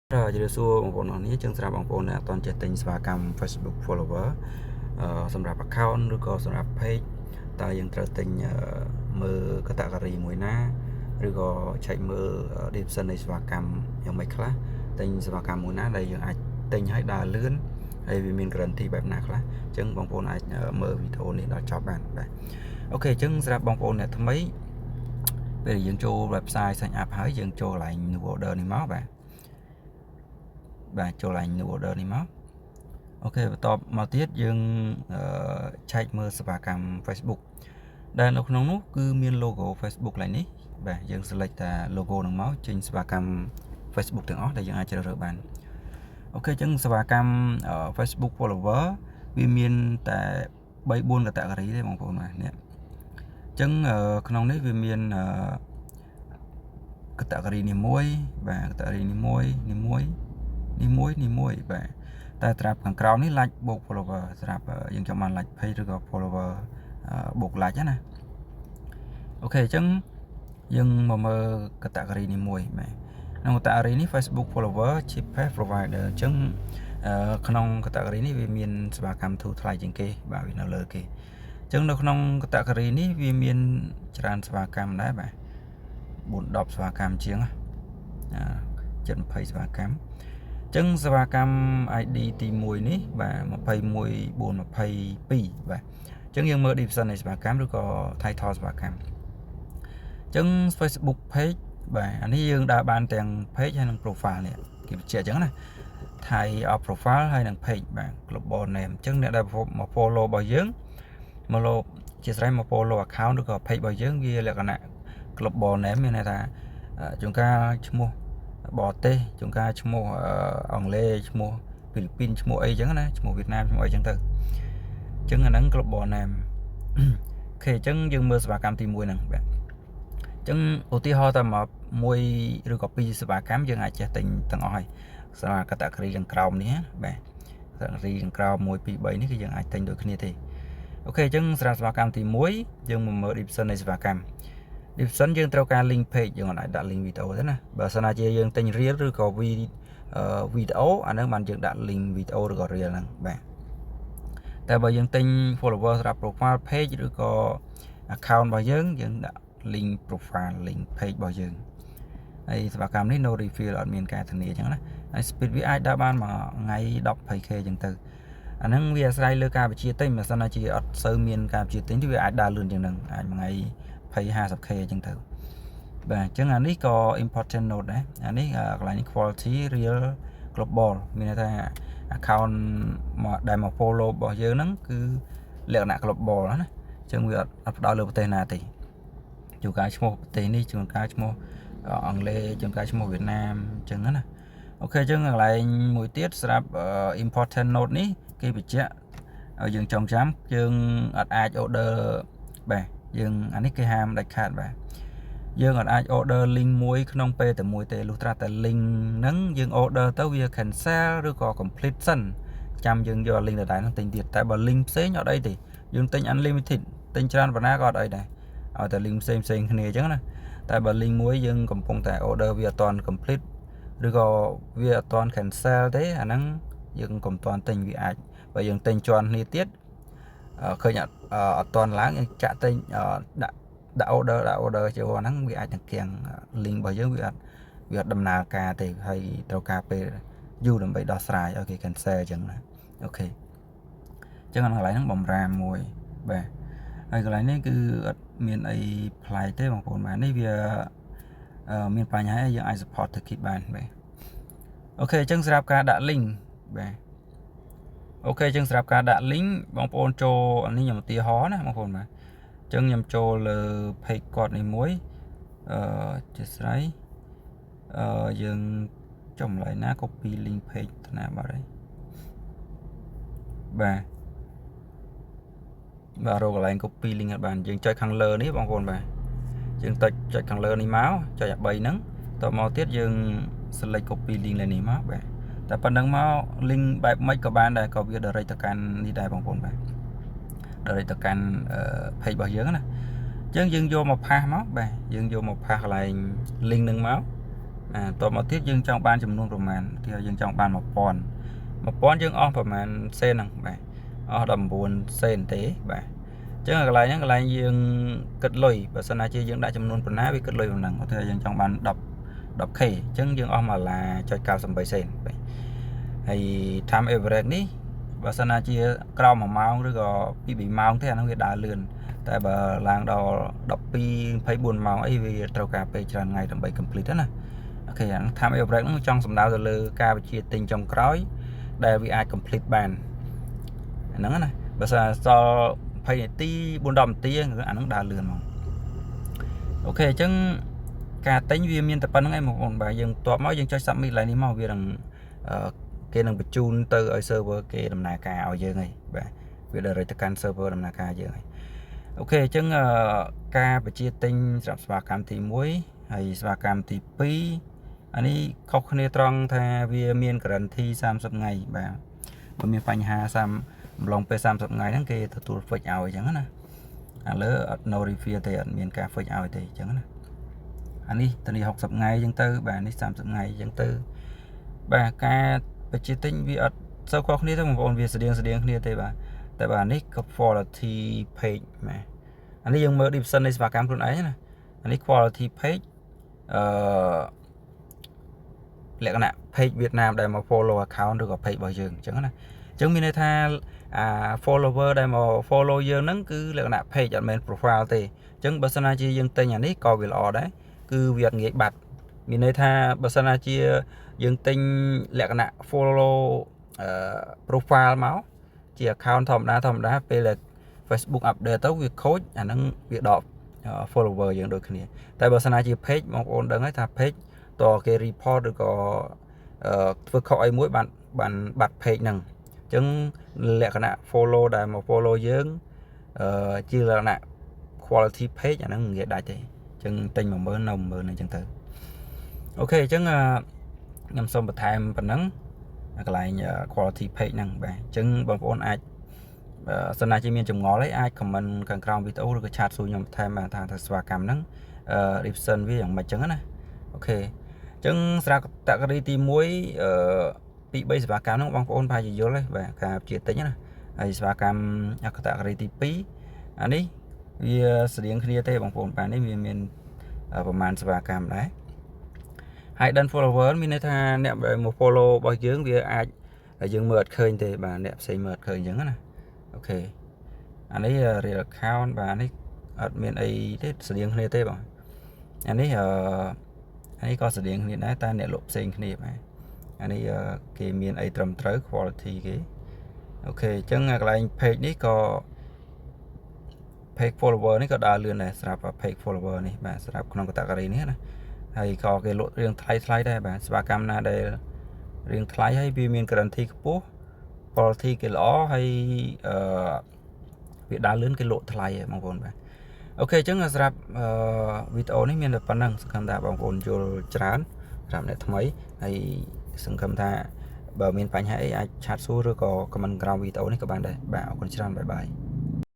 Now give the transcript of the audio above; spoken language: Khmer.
ជម្រាបសួរបងប្អូនអរគ្នាចឹងសម្រាប់បងប្អូនដែលអត់ទាន់ចេះទិញសេវាកម្ម Facebook follower សម្រាប់ account ឬក៏សម្រាប់ page តើយើងត្រូវទិញមើល category មួយណាឬក៏ឆែកមើល description នៃសេវាកម្មយ៉ាងម៉េចខ្លះទិញសេវាកម្មមួយណាដែលយើងអាចទិញឲ្យដើរលឿនហើយវាមាន guarantee បែបណាខ្លះអញ្ចឹងបងប្អូនអាចមើលវីដេអូនេះដល់ចប់បានបាទ OK អញ្ចឹងសម្រាប់បងប្អូនអ្នកថ្មីពេលយើងចូល website sign up ហើយយើងចូលកន្លែង new order នេះមកបាទបាទចូលឡើង new order នេះមក OK បន្ទាប់មកទៀតយើងឆែកមើលសេវាកម្ម Facebook ដែលនៅក្នុងនោះគឺមាន logo Facebook កន្លែងនេះបាទយើង select តា logo ហ្នឹងមកចេញសេវាកម្ម Facebook ទាំងអស់ដែលយើងអាចជ្រើសរើសបាន OK អញ្ចឹងសេវាកម្ម Facebook follower វាមានតែ3 4 category ទេបងប្អូនបាទនេះអញ្ចឹងក្នុងនេះវាមាន category នេះមួយបាទ category នេះមួយនេះមួយនេះមួយនេះមួយបាទតែត្រាប់ខាងក្រោមនេះ like បូក follower សម្រាប់យើងចង់បាន like page ឬក៏ follower បូក like ណា OK អញ្ចឹងយើងមកមើល category នេះមួយបាទក្នុង category នេះ Facebook follower cheapest provider អញ្ចឹងក្នុង category នេះវាមានសេវាកម្មធូរថ្លៃជាងគេបាទវានៅលើគេអញ្ចឹងនៅក្នុង category នេះវាមានច្រើនសេវាកម្មដែរបាទ4 10សេវាកម្មជាងណាជិត20សេវាកម្មចឹងសេវាកម្ម ID ទី1នេះបាទ21 422បាទអញ្ចឹងយើងមើល description នៃសេវាកម្មឬក៏ title សេវាកម្មអញ្ចឹង Facebook page បាទអានេះយើងដើរបានទាំង page ហើយនិង profile នេះគេបញ្ជាក់អញ្ចឹងណា type of profile ហើយនិង page បាទ global name អញ្ចឹងអ្នកដែលមក follow របស់យើងមកលោកជាស្រ័យមក follow account ឬក៏ page របស់យើងវាលក្ខណៈ global name មានន័យថាជួនកាលឈ្មោះ បរទេសជួនកាលឈ្មោះអង់គ្លេសឈ្មោះហ្វីលីពីនឈ្មោះអីចឹងណាឈ្មោះវៀតណាមឈ្មោះអីចឹងទៅអញ្ចឹងអាហ្នឹង global name OK អញ្ចឹងយើងមើលសេវាកម្មទី1ហ្នឹងបាទអញ្ចឹងឧទាហរណ៍តែមកមួយឬក៏ពីរសេវាកម្មយើងអាចចេះទិញទាំងអស់ហើយសម្រាប់ category ខាងក្រោមនេះបាទ category ខាងក្រោម1 2 3នេះគឺយើងអាចទិញដូចគ្នាទេ OK អញ្ចឹងសម្រាប់សេវាកម្មទី1យើងមកមើល description នៃសេវាកម្ម description យើងត្រូវការ link page យើងអាចដាក់ link វីដេអូទេណាបើសិនណាជាយើងទិញ reel ឬក៏វីដេអូអាហ្នឹងបានយើងដាក់ link វីដេអូឬក៏ reel ហ្នឹងបាទតែបើយើងទិញ follower សម្រាប់ profile page ឬក៏ account របស់យើងយើងដាក់ link profile link page របស់យើងហើយសេវាកម្មនេះ no refill អត់មានការធានាអញ្ចឹងណាហើយ speed វាអាចដើរបានមួយថ្ងៃ10 20K អញ្ចឹងទៅអាហ្នឹងវាអាស្រ័យលើការបញ្ជាទិញបើសិនណាជាអត់សូវមានការបញ្ជាទិញទេវាអាចដើរលឿនជាងហ្នឹងអាចមួយថ្ងៃ20 50K អញ្ចឹងទៅបាទអញ្ចឹងអានេះក៏ important note ដែរអានេះកន្លែងនេះ quality real global មានន័យថា account មកដែលមក follow របស់យើងហ្នឹងគឺលក្ខណៈ global ណាអញ្ចឹងវាអត់ផ្ដោតលើប្រទេសណាទេជួនកាលឈ្មោះប្រទេសនេះជួនកាលឈ្មោះអង់គ្លេសជួនកាលឈ្មោះវៀតណាមអញ្ចឹងណា OK អញ្ចឹងកន្លែងមួយទៀតសម្រាប់ important note នេះគេបញ្ជាក់ឲ្យយើងចងចាំយើងអត់អាច order បាទយើងអានេះគេហាមដាច់ខាតបាទយើងអត់អាច order link មួយក្នុងពេលតែមួយទេលុះត្រាតែ link ហ្នឹងយើង order ទៅវា cancel ឬក៏ complete សិនចាំយើងយក link ដដែលហ្នឹងទិញទៀតតែបើ link ផ្សេងអត់អីទេយើងទិញ unlimited ទិញច្រើនប៉ុណ្ណាក៏អត់អីដែរឲ្យតែ link ផ្សេងផ្សេងគ្នាអញ្ចឹងណាតែបើ link មួយយើងកំពុងតែ order វាអត់ទាន់ complete ឬក៏វាអត់ទាន់ cancel ទេអាហ្នឹងយើងកុំទាន់ទិញវាអាចបើយើងទិញជាន់គ្នាទៀតឃើញអត់អត់ទាន់ឡើងយើងចាក់ទិញដាក់ដាក់ order ដាក់ order ចូលហ្នឹងវាអាចនឹងគាំង link របស់យើងវាអត់ដំណើរការទេហើយត្រូវការពេលយូរដើម្បីដោះស្រាយឲ្យគេ cancel អញ្ចឹងណា OK អញ្ចឹងកន្លែងហ្នឹងបំរាមមួយបាទហើយកន្លែងនេះគឺអត់មានអីប្លែកទេបងប្អូនបាទនេះវាមានបញ្ហាយើងអាច support ticket បានបាទ OK អញ្ចឹងសម្រាប់ការដាក់ link បាទ OK អញ្ចឹងសម្រាប់ការដាក់ link បងប្អូនចូលអានេះខ្ញុំឧទាហរណ៍ណាបងប្អូនបាទអញ្ចឹងខ្ញុំចូលលើ page គាត់នេះមួយជាស្រ័យយើងចំឡើយណា copy link page ទៅណាបាត់ហើយបាទបាទរកកន្លែង copy link អត់បានយើងចុចខាងលើនេះបងប្អូនបាទយើងចុចចុចខាងលើនេះមកចុចអា3ហ្នឹងតមកទៀតយើង select copy link លើនេះមកបាទតែប៉ុណ្្នឹងមក link បែបម៉េចក៏បានដែរក៏វា direct ទៅកាន់នេះដែរបងប្អូនបាទ direct ទៅកាន់ page របស់យើងណាអញ្ចឹងយើងយកមក paste មកបាទយើងយកមក paste កន្លែង link ហ្នឹងមក បាទតមកទៀតយើងចង់បានចំនួនប្រមាណទីយើងចង់បាន1000 1000យើងអស់ប្រមាណសេនហ្នឹងបាទអស់19សេនទេបាទអញ្ចឹងកន្លែងហ្នឹងកន្លែងយើងគិតលុយបើសិនណាជាយើងដាក់ចំនួនប៉ុណ្ណាវាគិតលុយប៉ុណ្ណឹងឧទាហរណ៍យើងចង់បាន10 10K អញ្ចឹងយើងអស់1ដុល្លារចុច98សេនបាទហើយ time average នេះបើសិនណាជាក្រោម1ម៉ោងឬក៏2 3ម៉ោងទេអាហ្នឹងវាដើរលឿនតែបើឡើងដល់12 24ម៉ោងអីវាត្រូវការពេលច្រើនថ្ងៃដើម្បី complete ណា OK អាហ្នឹង time average ហ្នឹងចង់សំដៅទៅលើការបញ្ជាទិញចុងក្រោយដែលវាអាច complete បានហ្នឹងណាបើសិនសល់20នាទី4 10នាទីអាហ្នឹងដើរលឿនហ្មង OK អញ្ចឹងការទិញវាមានតែប៉ុណ្្នឹងឯងបងប្អូនបាទយើងតបមកយើងចុច submit ឡើងនេះមកវានឹងគេនឹងបញ្ជូនទៅឲ្យ server គេដំណើរការឲ្យយើងហើយបាទវា direct ទៅកាន់ server ដំណើរការយើងហើយ OK អញ្ចឹងការបញ្ជាទិញសម្រាប់សេវាកម្មទី1ហើយសេវាកម្មទី2អានេះខុសគ្នាត្រង់ថាវាមាន guarantee 30ថ្ងៃបាទបើមានបញ្ហា30អំឡុងពេល30ថ្ងៃហ្នឹងគេទទួល fix ឲ្យអញ្ចឹងណាឥឡូវអត់ no refill ទេអត់មានការ fix ឲ្យទេអញ្ចឹងណាអានេះធានា60ថ្ងៃអញ្ចឹងទៅបាទនេះ30ថ្ងៃអញ្ចឹងទៅបាទការបញ្ជាទិញវាអត់សូវខុសគ្នាទេបងប្អូនវាស្តៀងស្តៀងគ្នាទេបាទតែបាទនេះក៏ quality page បាទអានេះយើងមើល description នៃសេវាកម្មខ្លួនឯងណាអានេះ quality page អឺលក្ខណៈ page វៀតណាមដែលមក follow account ឬក៏ page របស់យើងអញ្ចឹងណាអញ្ចឹងមានន័យថាអា follower ដែលមក follow យើងហ្នឹងគឺលក្ខណៈ page អត់មែន profile ទេអញ្ចឹងបើសិនណាជាយើងទិញអានេះក៏វាល្អដែរគឺវាអត់ងាយបាត់មានន័យថាបើសិនណាជាយើងទិញលក្ខណៈ follow អឺ profile មកជា account ធម្មតាធម្មតាពេលដែល Facebook update ទៅវាខូចអាហ្នឹងវាដក follower យើងដូចគ្នាតែបើសិនណាជា page បងប្អូនដឹងហើយថា page តគេ report ឬក៏ធ្វើខុសអីមួយបានបានបាត់ page ហ្នឹងអញ្ចឹងលក្ខណៈ follow ដែលមក follow យើងអឺជាលក្ខណៈ quality page អាហ្នឹងមិនងាយដាច់ទេអញ្ចឹងទិញ10000នៅ10000អញ្ចឹងទៅ OK អញ្ចឹងខ្ញុំសូមបន្ថែមប៉ុណ្ណឹងកន្លែង quality page ហ្នឹងបាទអញ្ចឹងបងប្អូនអាចសិនណាជាមានចម្ងល់អីអាច comment ខាងក្រោមវីដេអូឬក៏chat សួរខ្ញុំបន្ថែមបានថាថាសេវាកម្មហ្នឹងអឺ description វាយ៉ាងម៉េចអញ្ចឹងណា OK អញ្ចឹងសម្រាប់ category ទី1អឺពី3សេវាកម្មហ្នឹងបងប្អូនប្រហែលជាយល់ហើយបាទការជាទិញណាហើយសេវាកម្ម category ទី2អានេះវាស្តៀងគ្នាទេបងប្អូនបាទនេះវាមានប្រមាណសេវាកម្មដែរ hidden follower មានន័យថាអ្នកមក follow របស់យើងវាអាចយើងមើលអត់ឃើញទេបាទអ្នកផ្សេងមើលអត់ឃើញអញ្ចឹងណា OK អានេះ real account បាទនេះអត់មានអីទេស្តៀងគ្នាទេបាទអានេះអឺអានេះក៏ស្តៀងគ្នាដែរតែអ្នកលក់ផ្សេងគ្នាបាទអានេះគេមានអីត្រឹមត្រូវ quality គេ OK អញ្ចឹងកន្លែង page នេះក៏ page follower នេះក៏ដើរលឿនដែរសម្រាប់ page follower នេះបាទសម្រាប់ក្នុង category នេះណាហើយក៏គេលក់រៀងថ្លៃថ្លៃដែរបាទសេវាកម្មណាដែលរៀងថ្លៃហើយវាមាន guarantee ខ្ពស់ quality គេល្អហើយអឺវាដើរលឿនគេលក់ថ្លៃបងប្អូនបាទ OK អញ្ចឹងសម្រាប់អឺវីដេអូនេះមានតែប៉ុណ្្នឹងសង្ឃឹមថាបងប្អូនយល់ច្រើនសម្រាប់អ្នកថ្មីហើយសង្ឃឹមថាបើមានបញ្ហាអីអាច chat សួរឬក៏ comment ក្រោមវីដេអូនេះក៏បានដែរបាទអរគុណច្រើន bye bye.